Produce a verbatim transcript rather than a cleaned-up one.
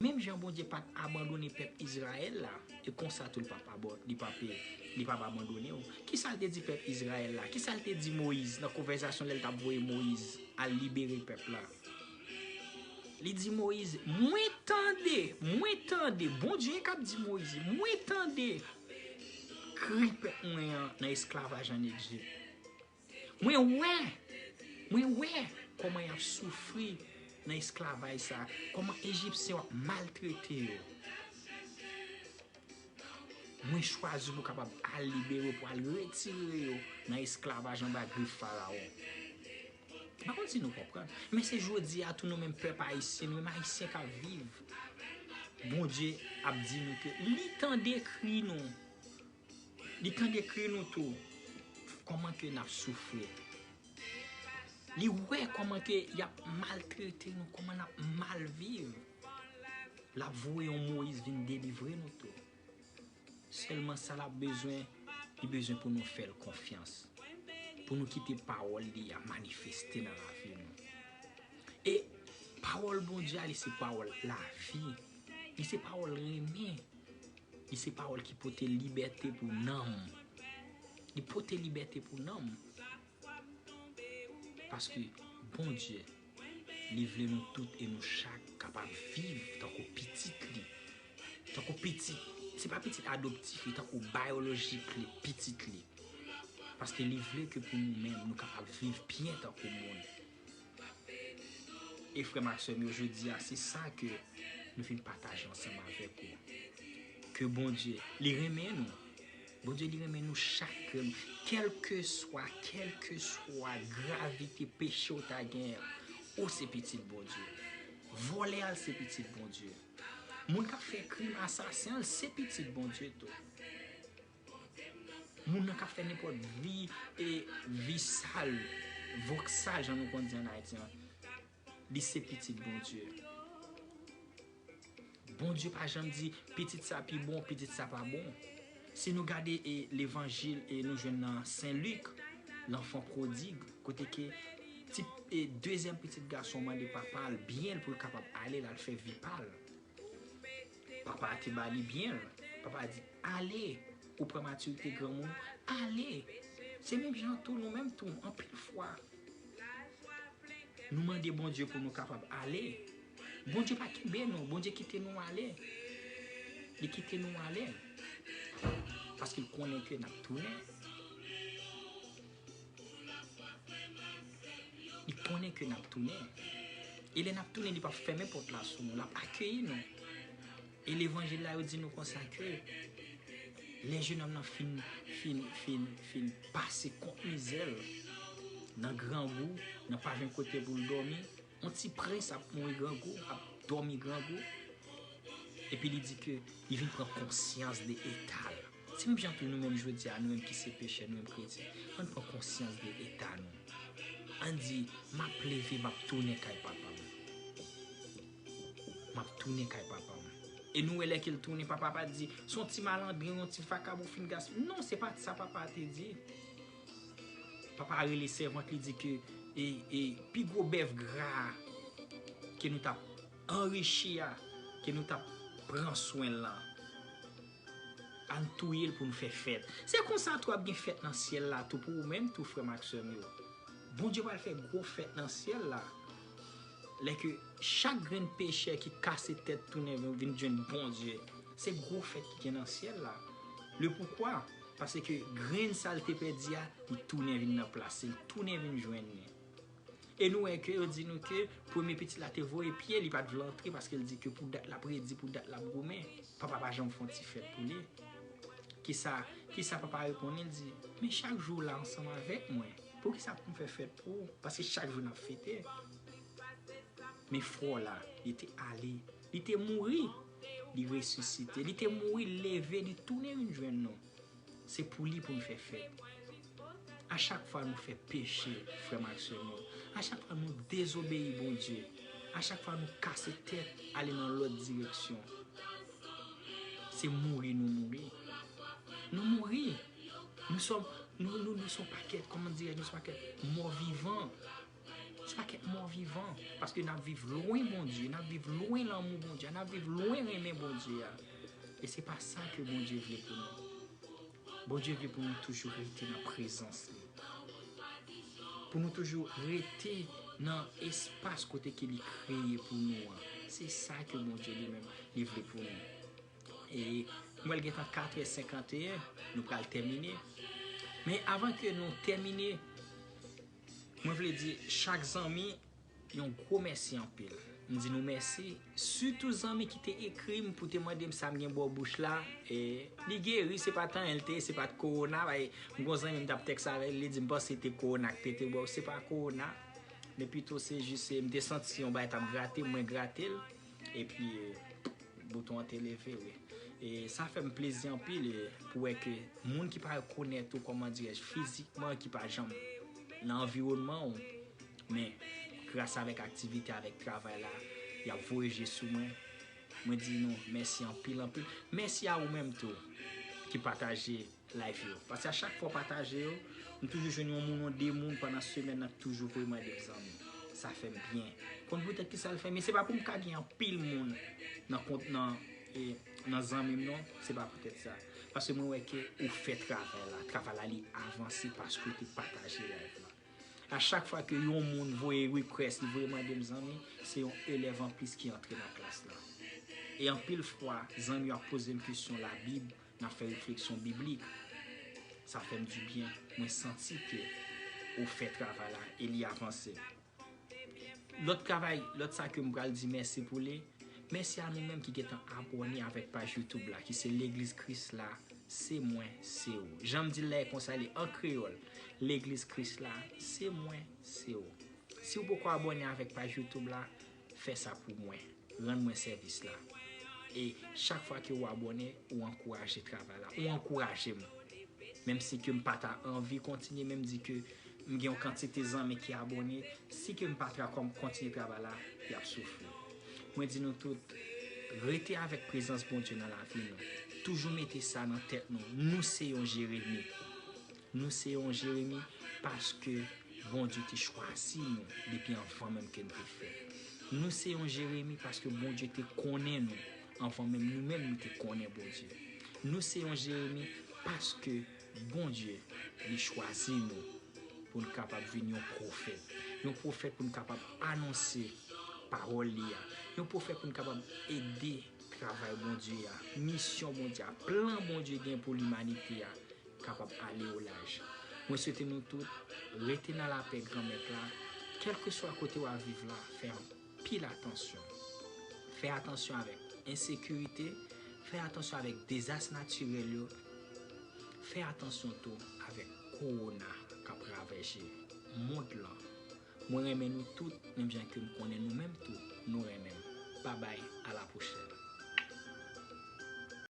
Menm jan Bondye pa t abandone pèp Izrayèl la, e konsa tou l p ap abò-, li p ap, li p ap abandone w. Kisa l te di pèp Izrayèl la? Kisa l te di Moyiz nan konvèsasyon lè l t ap voye Moyiz al libere pèp la? Li di Moyiz, "Mwen tande, mwen tande," Bondye k ap di Moyiz, "Mwen tande kri pèp mwen an nan esklavaj ann Ejip. Mwen wè, mwen wè kòman y ap soufri nan esklavaj sa, kòman Ejipsyen yo ap maltrete yo. Mwen chwazi pou kapab al libere yo, pou al retire yo nan esklavaj anba grif Farawon." M pa konn si nou konprann, men se jodi a tou nou menm pèp ayisyen, nou menm ayisyen k ap viv. Bondye ap di nou ke li tande kri nou. Li tande kri nou tou. Kòman ke n ap soufri. Li wè kòman ke y ap maltrete nou, kòman n ap mal viv. L ap voye yon Moyiz vin delivre nou tou. Sèlman sa l ap bezwen, li bezwen pou nou fè l konfyans. Pou nou kite pawòl li a manifeste nan lavi nou. E pawòl Bondye a, li se pawòl lavi. Li se pawòl renmen. Li se pawòl ki pote libète pou nanm. Li pote libète pou nanm. Paske Bondye, li vle nou tout e nou chak kapab viv tankou pitit li. Tankou pitit, se pa pitit adoptif li, tankou bayolojik li, pitit li. Paske li vle ke pou nou menm, nou kapab viv byen tankou moun. E frè m ak sè m yo, jodi a, se sa ke nou vin pataje ansanm avèk ou. Ke Bondye, li renmen nou. Bondye, li renmen nou chak grenn. Kèlkeswa, kèlkeswa gravite peche w ta genyen, ou se pitit Bondye. Vòlè a, l se pitit Bondye. Moun k ap fè krim, asasen an, l se pitit Bondye tou. Moun nan k ap fè nenpòt vi, e vi sal, voksal, jan nou konn di ann Ayiti an, li se pitit Bondye. Bondye pa janm di, "Pitit sa pi bon, pitit sa pa bon." Si nou gade, e, levanjil, e nou jwenn nan Sen Lik, lanfan pwodig, kote ke ti, e, dezyèm pitit gason mande papa l byen l pou l kapab ale, l al fè vi pa l. Papa a te ba li byen l. Papa a di, "Ale, ou pran matirite granmoun, ale." Se menm jan tou, nou menm tou, anpil fwa, nou mande Bondye pou nou kapab ale. Bondye pa kenbe nou, Bondye kite nou ale. Li kite nou ale. Paske l konnen ke n ap tounen. Li konnen ke n ap tounen. E lè n ap tounen, li p ap fèmen pòt la sou nou, l ap akeyi nou. E levanjil la, yo di nou konsa ke lè jenòm nan fin, fin, fin, fin pase kont mizè l, nan grangou, nan pa jwenn kote pou l dòmi, yon ti prens ap mouri grangou, ap dòmi grangou. Epi li di ke li vin pran konsyans de eta l. Se menm jan tou nou menm jodi a, nou menm ki se pechè, nou menm kretyen, ann pran konsyans de eta nou. Ann di, "M ap leve, m ap tounen kay papa m. M ap tounen kay papa m." E nou wè lè ke l tounen, papa pa di, "Se yon ti malandren, yon ti vakabon fin gaspiye." Non, se pa sa papa te di. Papa a rele sèvant li di ke, e, e, pi gwo bèf gra a ke nou t ap anrichi a, ke nou t ap pran swen l lan, ann touye l pou nou fè fèt. Se konsa tou ap gen fèt nan syèl la tou pou ou menm tou, frè m ak sè m yo. Bondye pral fè gwo fèt nan syèl la. Lè ke chak grenn pechè ki kase tèt tounen vin, vin jwenn Bondye, se gwo fèt ki gen nan syèl la. Le poukwa? Paske grenn sa l te pèdi a, li tounen vin nan plas li, li tounen vin jwenn li. E nou wè ke yo di nou ke premye pitit la te voye pye, li pa t vle antre paske l di ke pou dat l ap redi, pou dat l ap goumen. Papa pa janm fè yon ti fèt pou li. Kisa, kisa papa reponn li? L di, "Men chak jou w la ansanm avèk mwen. Poukisa pou m fè fèt pou ou? Paske chak jou n ap fete." Men frè w la, li te ale, li te mouri, li resisite, li te mouri, li leve, li tounen vin jwenn nou. Se pou li pou n fè fèt. A chak fwa nou fè peche, frè m ak sè m yo, a chak fwa nou dezobeyi Bondye, a chak fwa nou kase tèt, ale nan lòt direksyon, se mouri nou mouri. Nou mouri. Nou sòm, nou, nou, nou se yon pakèt, kòman dirè, nou se yon pakèt mò vivan. Pakèt mò vivan, paske n ap viv lwen Bondye, n ap viv lwen lanmou Bondye, n ap viv lwen renmen Bondye a. E se pa sa ke Bondye vle pou nou. Bondye vle pou nou toujou rete nan prezans li. Pou nou toujou rete nan espas kote ke li kreye pou nou an. Se sa ke Bondye li menm li vle pou nou. E m wè l gentan katrè senkanteyen, nou pral tèmine. Men avan ke nou tèmine, mwen vle di chak zanmi yon gwo mèsi anpil. M di nou mèsi, sitou zanmi ki te ekri m pou te mande m sa m gen bò bouch la. E li geri, se pa t anyen l te ye, se pa t kowona. Bay, m gon zanmi m t ap tèks avè l, li di m panse se te kowona k pete bò, se pa kowona. Men pito se jis, e, m te santi yon bagay t ap grate m, mwen grate l. Epi, e, bouton an te leve, wi. E sa fè m plezi anpil, e, pou wè ke moun ki pa rekonèt ou, kòman dirèj, fizikman, ki pa janm nan anviwònman ou, men gras avèk aktivite, avèk travay la, y ap voye je sou mwen. Mwen di nou mèsi anpil, anpil. Mèsi a ou menm tou ki pataje live yo. Paske a chak fwa w pataje yo, m toujou jwenn yon moun, yon de moun pandan semèn nan k toujou voye mande m zanmi. Sa fè m byen. Konn poutèt ki sa l fè m byen? Se pa pou m ka gen anpil moun nan kont, nan, e, nan zanmi m non, se pa poutèt sa. Paske mwen wè ke ou fè travay la. Travay la li avanse paske w te pataje live la. A chak fwa ke yon moun voye request, li voye mande m zanmi, se yon elèv anplis ki antre nan klas la. E anpil fwa, zanmi yo ap poze m kesyon Labib, n ap fè refleksyon biblik. Sa fè m dibyen. Mwen santi ke ou fè travay la e li avanse. Lòt travay, lòt sa ke m pral di mèsi pou li, mèsi a nou menm ki gentan abòne avèk paj YouTube la, ki se Legliz Kris la, se mwen, se ou. Jan m di l la e konsa li an kreyòl, Legliz Kris la, se mwen, se ou. Si w poko abòne avèk paj YouTube la, fè sa pou mwen. Rann mwen sèvis la. E chak fwa ke w abòne, ou ankouraje travay la. Ou ankouraje m. Menm si ke m pa ta anvi kontinye, men m di ke m gen yon kantite zanmi ki abòne, si ke m pa ta kòm kontinye travay la, y ap soufri. Mwen di nou tout, rete avèk prezans Bondye nan lavi nou. Toujou mete sa nan tèt nou. Nou se yon Jeremi. Nou se yon Jeremi paske Bondye te chwazi nou depi anvan menm ke n te fèt. Nou se yon Jeremi paske Bondye te konnen nou anvan menm nou menm nou te konnen Bondye. Nou se yon Jeremi paske Bondye li chwazi nou pou n kapab vin yon pwofèt. Yon pwofèt pou n kapab anonse pawòl li a. Yon pwofèt pou n kapab ede travay Bondye a, misyon Bondye a, plan Bondye gen pou limanite a kapab ale o laj. Mwen swete nou tout rete nan lapè Granmèt la, kèlkeswa kote w ap viv la, fè anpil atansyon. Fè atansyon avèk ensekirite, fè atansyon avèk dezas natirèl yo, fè atansyon tou avèk kowona k ap ravèje mond lan. Mwen renmen nou tout, menm jan ke m konnen nou menm tou, nou renmen m. Babay, a la pwochèn.